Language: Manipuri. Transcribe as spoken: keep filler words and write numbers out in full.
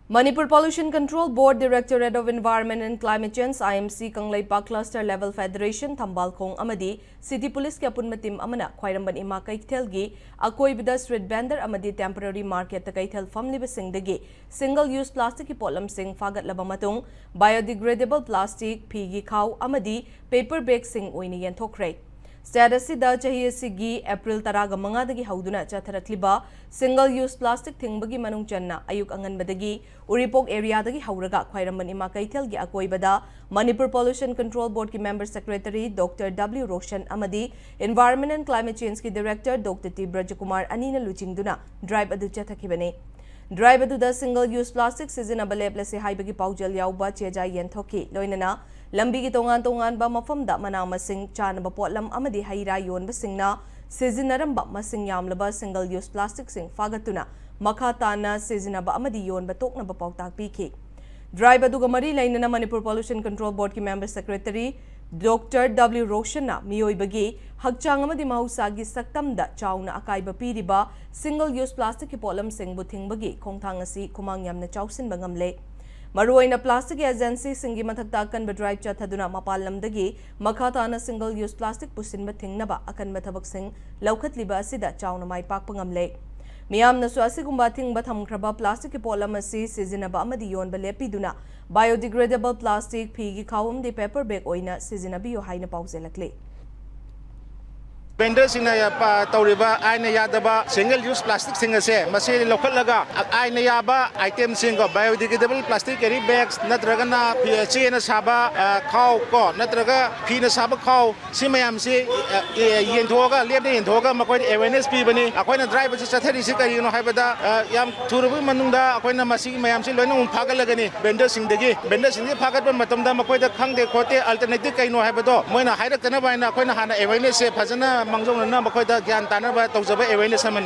Manipur Pollution Control Board, Directorate of Environment and Climate Change, I M C, Kangleipak Cluster Level Federation, ꯊꯝꯕꯥꯜꯈꯣꯡ ꯑꯃꯗꯤ City Police ꯀꯤ ꯑꯄꯨꯟꯕ team ꯑꯃꯅ ꯈ꯭ꯋꯥꯏꯔꯝꯕꯟ ꯏꯃꯥ ꯀꯩꯊꯦꯜꯒꯤ ꯑꯀꯣꯏꯕꯗ street vendor ꯑꯃꯗꯤ temporary market ꯇ ꯀꯩꯊꯦꯜ ꯐꯝꯂꯤꯕꯁꯤꯡꯗꯒꯤ single use plastic ꯀꯤ ꯄꯣꯠꯂꯝꯁꯤꯡ ꯐꯥꯒꯠꯂꯕ ꯃꯇꯨꯡ, biodegradable plastic, ꯐꯤꯒꯤ ꯈꯥꯎ ꯑꯃꯗꯤ paper bag ꯁꯤꯡ ꯑꯣꯏꯅ ꯌꯦꯟꯊꯣꯛꯈ꯭ꯔꯦ꯫ State ꯑꯁꯤꯗ ꯆꯍꯤ ꯑꯁꯤꯒꯤ April ꯇꯔꯥꯃꯉꯥꯗꯒꯤ ꯍꯧꯗꯨꯅ ꯆꯠꯊꯔꯛꯂꯤꯕ single use plastic ꯊꯤꯡꯕꯒꯤ ꯃꯅꯨꯡ ꯆꯟꯅ ꯑꯌꯨꯛ ꯑꯉꯟꯕꯗꯒꯤ ꯎꯔꯤꯄꯣꯛ area ꯗꯒꯤ ꯍꯧꯔꯒ ꯈ꯭ꯋꯥꯏꯔꯝꯕꯟ ꯏꯃꯥ ꯀꯩꯊꯦꯜꯒꯤ ꯑꯀꯣꯏꯕꯗ Manipur Pollution Control Board ꯀꯤ member secretary Doctor W Roshan ꯑꯃꯗꯤ Environment and Climate Change ꯀꯤ director Doctor ꯇꯤ ꯕ꯭ꯔꯖꯀꯨꯃꯥꯔ ꯑꯅꯤꯅ ꯂꯨꯆꯤꯡꯗꯨꯅ drive ꯑꯗꯨ ꯆꯠꯊꯈꯤꯕꯅꯤ꯫ Drive ꯑꯗꯨꯗ single use plastic ꯁꯤꯖꯤꯟꯅꯕ ꯂꯦꯞꯂꯁꯤ ꯍꯥꯏꯕꯒꯤ ꯄꯥꯎꯖꯦꯜ ꯌꯥꯎꯕ ꯆꯦꯖꯥꯏ ꯌꯦꯟꯊꯣꯛꯈꯤ꯫ ꯂꯣꯏꯅꯅ ꯂꯝꯕꯤꯒꯤ ꯇꯣꯉꯥꯟ ꯇꯣꯉꯥꯟꯕ ꯃꯐꯝꯗ ꯃꯅꯥ ꯃꯁꯤꯡ, ꯆꯥꯅꯕ ꯄꯣꯠꯂꯝ ꯑꯃꯗꯤ ꯍꯩ ꯔꯥ ꯌꯣꯟꯕꯁꯤꯡꯅ ꯁꯤꯖꯤꯟꯅꯔꯝꯕ ꯃꯁꯤꯡ ꯌꯥꯝꯂꯕ single use plastic ꯁꯤꯡ ꯐꯥꯒꯠꯇꯨꯅ ꯃꯈꯥ ꯇꯥꯅ ꯁꯤꯖꯤꯟꯅꯕ ꯑꯃꯗꯤ ꯌꯣꯟꯕ ꯇꯣꯛꯅꯕ ꯄꯥꯎꯇꯥꯛ ꯄꯤꯈꯤ꯫ Drive ꯑꯗꯨꯒ ꯃꯔꯤ ꯂꯩꯅꯅ Manipur Pollution Control Board ꯀꯤ member secretary Doctor W ꯔꯣꯁꯟꯅ ꯃꯤꯑꯣꯏꯕꯒꯤ ꯍꯛꯆꯥꯡ ꯑꯃꯗꯤ ꯃꯍꯧꯁꯥꯒꯤ ꯁꯛꯇꯝꯗ ꯆꯥꯎꯅ ꯑꯀꯥꯏꯕ ꯄꯤꯔꯤꯕ single use plastic ꯀꯤ ꯄꯣꯠꯂꯝꯁꯤꯡꯕꯨ ꯊꯤꯡꯕꯒꯤ ꯈꯣꯡꯊꯥꯡ ꯑꯁꯤ ꯈꯨꯃꯥꯡ ꯌꯥꯝꯅ ꯆꯥꯎꯁꯤꯟꯕ ꯉꯝꯂꯦ꯫ ꯃꯔꯨꯑꯣꯏꯅ plastic ꯀꯤ agency ꯁꯤꯡꯒꯤ ꯃꯊꯛꯇ ꯑꯀꯟꯕ drive ꯆꯠꯊꯗꯨꯅ ꯃꯄꯥꯟ ꯂꯝꯗꯒꯤ ꯃꯈꯥ ꯇꯥꯅ single use plastic ꯄꯨꯁꯤꯟꯕ ꯊꯤꯡꯅꯕ ꯑꯀꯟꯕ ꯊꯕꯛꯁꯤꯡ ꯂꯧꯈꯠꯂꯤꯕ ꯑꯁꯤꯗ ꯆꯥꯎꯅ ꯃꯥꯏ ꯄꯥꯛꯄ ꯉꯝꯂꯦ꯫ ꯃꯤꯌꯥꯝꯅꯁꯨ ꯑꯁꯤꯒꯨꯝꯕ ꯑꯊꯤꯡꯕ ꯊꯝꯈ꯭ꯔꯕ plastic ꯀꯤ ꯄꯣꯠꯂꯝ ꯑꯁꯤ ꯁꯤꯖꯤꯟꯅꯕ ꯑꯃꯗꯤ ꯌꯣꯟꯕ ꯂꯦꯞꯄꯤꯗꯨꯅ biodegradable plastic, ꯐꯤꯒꯤ ꯈꯥꯎ ꯑꯃꯗꯤ paper bag ꯑꯣꯏꯅ ꯁꯤꯖꯤꯟꯅꯕꯤꯌꯨ ꯍꯥꯏꯅ ꯄꯥꯎꯖꯦꯜꯂꯛꯂꯤ꯫ Vendor ꯁꯤꯡꯅ ꯄ-, ꯇꯧꯔꯤꯕ ꯑꯥꯏꯟꯅ ꯌꯥꯗꯕ single use plastic ꯁꯤꯡ ꯑꯁꯦ ꯃꯁꯤ ꯂꯧꯈꯠꯂꯒ ꯑꯥꯏꯟꯅ ꯌꯥꯕ item ꯁꯤꯡ ꯀꯣ, biodegradable plastic carry bags ꯅꯠꯇ꯭ꯔꯒꯅ ꯐꯤ-, ꯆꯦꯅ ꯁꯥꯕ, ꯑ, ꯈꯥꯎ ꯀꯣ, ꯅꯠꯇ꯭ꯔꯒ ꯐꯤꯅ ꯁꯥꯕ ꯈꯥꯎ, ꯁꯤ ꯃꯌꯥꯝꯁꯤ, ꯑ, ꯑꯦ, ꯌꯦꯟꯊꯣꯛꯑꯒ, ꯂꯦꯞꯅ ꯌꯦꯟꯊꯣꯛꯑꯒ ꯃꯈꯣꯏꯗ awareness ꯄꯤꯕꯅꯤ꯫ ꯑꯩꯈꯣꯏꯅ drive ꯑꯁꯤ ꯆꯠꯊꯔꯤꯁꯤ ꯀꯔꯤꯒꯤꯅꯣ ꯍꯥꯏꯕꯗ, ꯑ, ꯌꯥꯝ ꯊꯨꯔꯕꯒꯤ ꯃꯅꯨꯡꯗ ꯑꯩꯈꯣꯏꯅ ꯃꯁꯤꯒꯤ ꯃꯌꯥꯝꯁꯤ ꯂꯣꯏꯅꯃꯛ ꯐꯥꯒꯠꯂꯒꯅꯤ vendor ꯁꯤꯡꯗꯒꯤ꯫ Vendor ꯁꯤꯡꯁꯤ ꯐꯥꯒꯠꯄ ꯃꯇꯝꯗ ꯃꯈꯣꯏꯗ ꯈꯪꯗꯦ ꯈꯣꯠꯇꯦ, alternative ꯀꯩꯅꯣ ꯍꯥꯏꯕꯗꯣ ꯃꯣꯏꯅ ꯍꯥꯏꯔꯛꯇꯅꯕ ꯍꯥꯏꯅ ꯑꯩꯈꯣꯏꯅ ꯍꯥꯟꯅ awareness ꯁꯦ ꯐꯖꯅ ꯃꯥꯡꯖꯧꯅꯅ ꯃꯈꯣꯏꯗ ꯒ꯭ꯌꯥꯟ ꯇꯥꯅꯕ ꯇꯧꯖꯕ awareness ꯑꯃꯅꯤ꯫